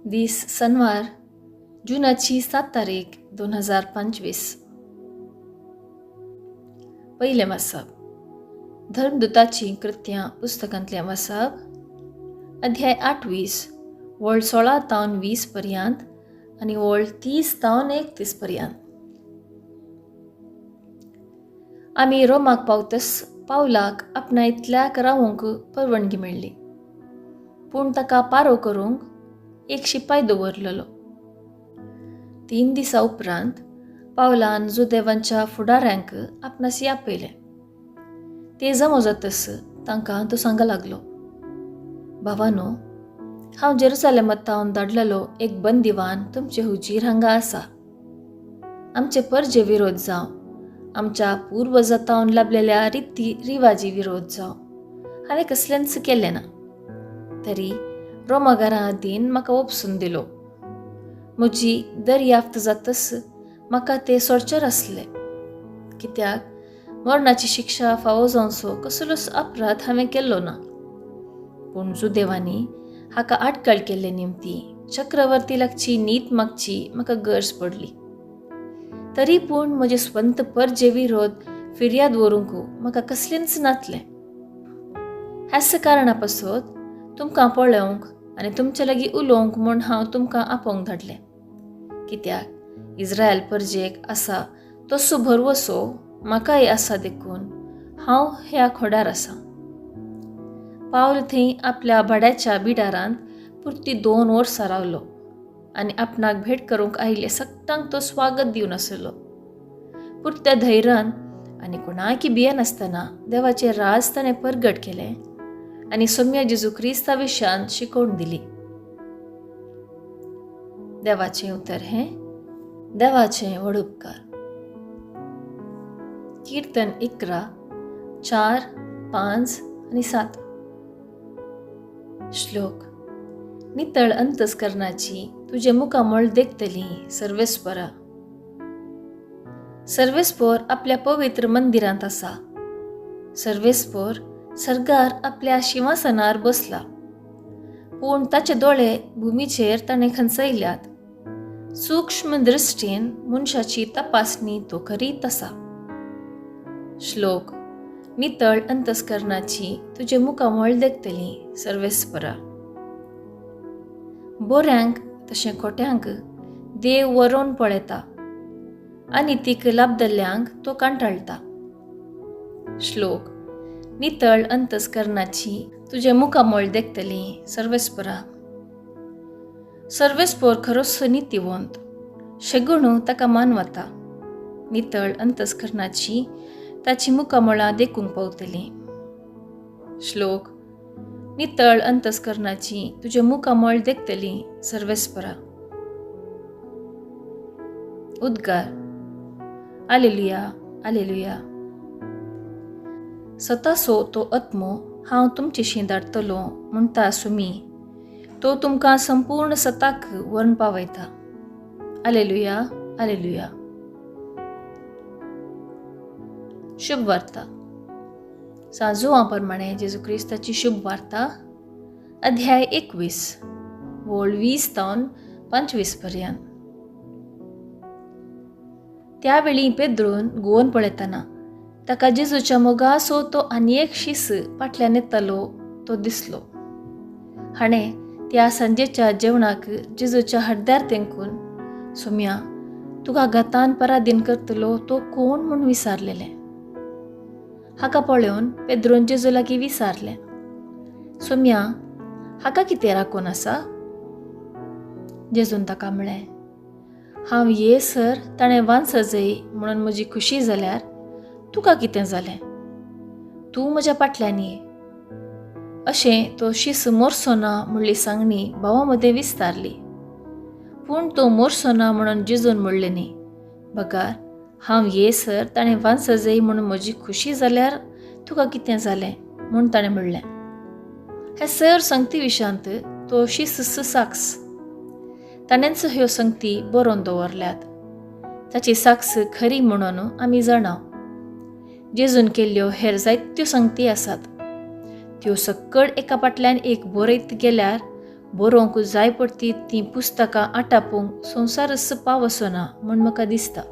दीस सनवार जुनाची 7 तारीख 2025. पयलें वाचप धर्मदुताचीं कृत्यां पुस्तकांतलें वाचप अध्याय 28 वळ 16 तावन 20 पर्यंत आनी वळ 30 तावन 31 पर्यंत. आमी रोमाक पावतस पावलाक आपणा इतल्याक रावूंक परवानगी मेळ्ळी, पूण ताका पारो करूंक एक शिपाय दवरलेलो. 3 दिसां उपरांत पावलान जुदेवांच्या फुडाऱ्यांक आपणासी आपयलें. ते जमो जातस तांकां तो सांगा लागलो, भावानो, हांव जेरुसलेमांत तावन धाडलेलो एक बंदिवान तुमचे हुजीर हांगा आसा. आमचे परजे विरोध जावं, आमच्या पुर्वजां तावन लाभलेल्या रिती रिवाजी विरोध जावं, हांवें कसलेंच केलें ना, तरी रोमागारां आदीन म्हाका ओपसून दिलो. म्हजी दर्याफ्त जातस म्हाका ते सोडचेर आसले, कित्याक मरणाची शिक्षा फावो जावचो कसलोच अपराध हांवें केल्लो ना. पूण जुदेवांनी हाका आटकळ केल्ले निमती चक्रवर्ती लागची नीत मागची म्हाका गरज पडली. तरी पूण म्हजे स्वंत परजे विरोध फिर्याद व्हरूंक म्हाका कसलेंच नातलें. ह्याच कारणा पासत तुमकां पळोवंक आनी तुमचे लागीं उलोवंक म्हूण हांव तुमकां आपोवंक धाडलें, कित्याक इस्रायल परजेक आसा तसो भरवसो म्हाकाय आसा, देखून हांव ह्या खोडार आसा. पावल थंय आपल्या भाड्याच्या बिडारांत पुरती 2 वर्सां रावलो आनी आपणाक भेट करूंक आयिल्ले सगळ्यांक तो स्वागत दिवन आसलो. पुरत्या धैर्यान आनी कोणाकी भियेनासतना देवाचें राज ताणें परगट केलें आनी सोम्या जेजू क्रिस्ता विशयान शिकोवन दिली. देवाचें उतर हें देवाचें व्हड उपकार. कीर्तन 11, 4, 5 आनी 7. श्लोक. नितळ अंतस्करणाची तुजें मुखामळ देखतली सर्वेस्परा. सर्वेस्पोर आपल्या पवित्र मंदिरांत आसा. सर्वेस्पोर सर्गार आपल्या शिंवासनार बसला, पूण ताचे दोळे भुमीचेर ताणें खंचयल्यात. सूक्ष्म दृश्टीन मनशाची तपासणी तो करीत आसा. श्लोक. नितळ अंतस्करणाची तुजें मुखामळ देखतली सर्वेस्परा. बोऱ्यांक तशें खोट्यांक देव वरोवन पळयता आनी तीक लाबदल्ल्यांक तो कांटाळटा. श्लोक. नितळ अंतस्करणाची तुजें मुखामळ देखतली सर्वेस्परा. सर्वेस्पोर खरोच नितीवंत, शेगुणू ताका मानवता. नितळ अंतस्करणाची ताची मुखामळां देखूंक पावतली. श्लोक. नितळ अंतस्करणाची तुजें मुखामळ देखतली सर्वेस्परा. उद्गार. आलेलुया, आलेलुया. सतासो तो आत्मो हांव तुमचेशी धाडटलो म्हणटा सुमी, तो तुमकां संपूर्ण सताक व्हरून पावयता. आलेलुया, आलेलुया. शुभ वार्ता. सांजुआ प्रमाणे जेजू क्रिस्ताची शुभ वार्ता अध्याय 21 वळ 20 तावन 25 पर्यंत. त्यावेळी पेद्रून गोवन पळयतना ताका जेजूच्या मोगासो तो आनी एक शीस फाटल्यान येतालो तो दिसलो. हाणें त्या सांजेच्या जेवणाक जेजूच्या हड्ड्यार तेंकून, सोम्या, तुका घातान पराधीन करतलो तो कोण म्हूण विचारलेलें. हाका पळोवन पेद्रून जेजू लागीं विचारलें, सोम्या, हाका कितें राखून आसा? जेजून ताका म्हळें, हांव ये सर ताणें वांच जाय म्हणून म्हजी खुशी जाल्यार तुका कितें जालें? तूं म्हज्या फाटल्यान ये. अशें तो शीस मोरसो ना म्हणली सांगणी भावा मदें विस्तारली. पूण तो मोरसो ना म्हणून जेजून म्हणलें न्ही, बगार हांव ये सर ताणें वांच जाय म्हणून म्हजी खुशी जाल्यार तुका कितें जालें म्हूण ताणें म्हणलें. हे सर संगती विशांत तो शीस साक्स. ताणेंच ह्यो संगती बरोवन दवरल्यात. ताची साक्स खरी म्हणून आमी जाणा. जेजून केल्ल्यो हेर जायत्यो संगती आसात, त्यो सक्कड एका फाटल्यान एक बरयत गेल्यार बरोवंक जाय पडती तीं पुस्तकां आटापूंक संवसारच पावसो ना म्हूण म्हाका दिसता.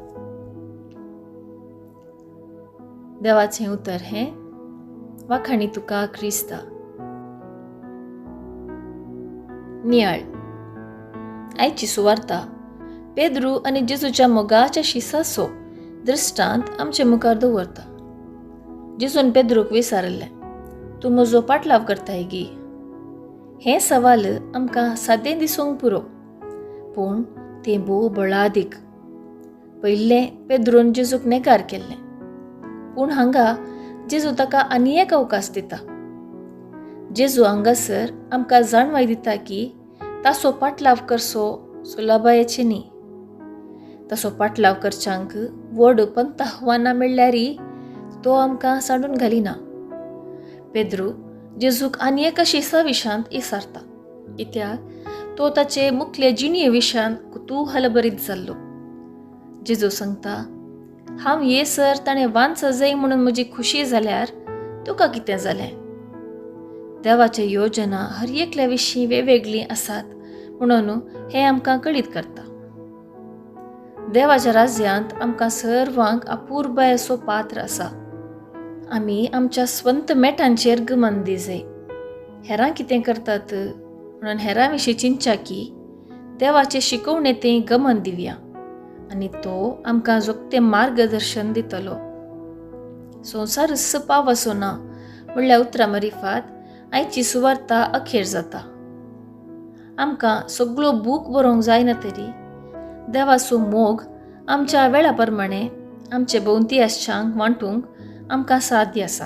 देवाचें उतर हें. वाखाणी तुका क्रिस्ता. नियाळ. आयची सुवार्ता पेद्रू आनी जेजूच्या मोगाच्या शिसाचो दृश्टांत आमचे मुखार दवरता. जेजून पेद्रूक विचारिल्लें, तूं म्हजो पाटलाव करताय गी? हें सवाल आमकां सादें दिसूंक पुरो, पूण तें भोव बळादीक. पयलें पेद्रून जेजूक नेगार केल्लें, पूण हांगा जेजू ताका आनी एक अवकाश दिता. जेजू हांगासर आमकां जाणवाय दिता की ताचो पाटलाव करचो सुलभायेचे न्ही. तसो पाटलाव करच्यांक व्हड पंत आव्हानां मेळ्ळ्यारय तो आमकां सांडून घालिना. पेद्रू जेजूक आनी एका शिसा विशांत इसारता, कित्याक तो ताचे मुखले जिणये विशांत कुतूहलभरीत जाल्लो. जेजू सांगता, हांव ये सर ताणें वांच जाय म्हणून म्हजी खुशी जाल्यार तुका कितें जालें? देवाचे योजना हर एकल्या विशीं वेगवेगळीं आसात म्हणून हें आमकां कळीत करता. देवाच्या राज्यांत आमकां सर्वांक अपुरबायेचो पात्र आसा. आमी आमच्या स्वंत मेटांचेर गमन दिजय. हेरां कितें करतात म्हणून हेरां विशीं चिंतच्या की देवाचे शिकवणे तें गमन दिवया आनी तो आमकां जोगतें मार्गदर्शन दितलो. संवसार पावसो ना म्हणल्या उतरां मरिफात आयची सुवार्ता अखेर जाता. आमकां सगळो बूक बरोवंक जायना तरी देवाचो मोग आमच्या वेळा प्रमाणे आमचे भोंवती आसच्यांक वांटूंक आमकां साध्य आसा.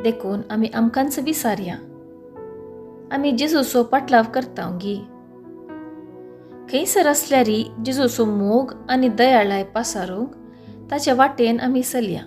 देखून आमी आमकांच विसारया, आमी जेजूचो पाटलाव करता गी? खंयसर आसल्यारय जेजूचो मोग आनी दयाळाय पासारूंक ताचे वाटेन आमी चलया.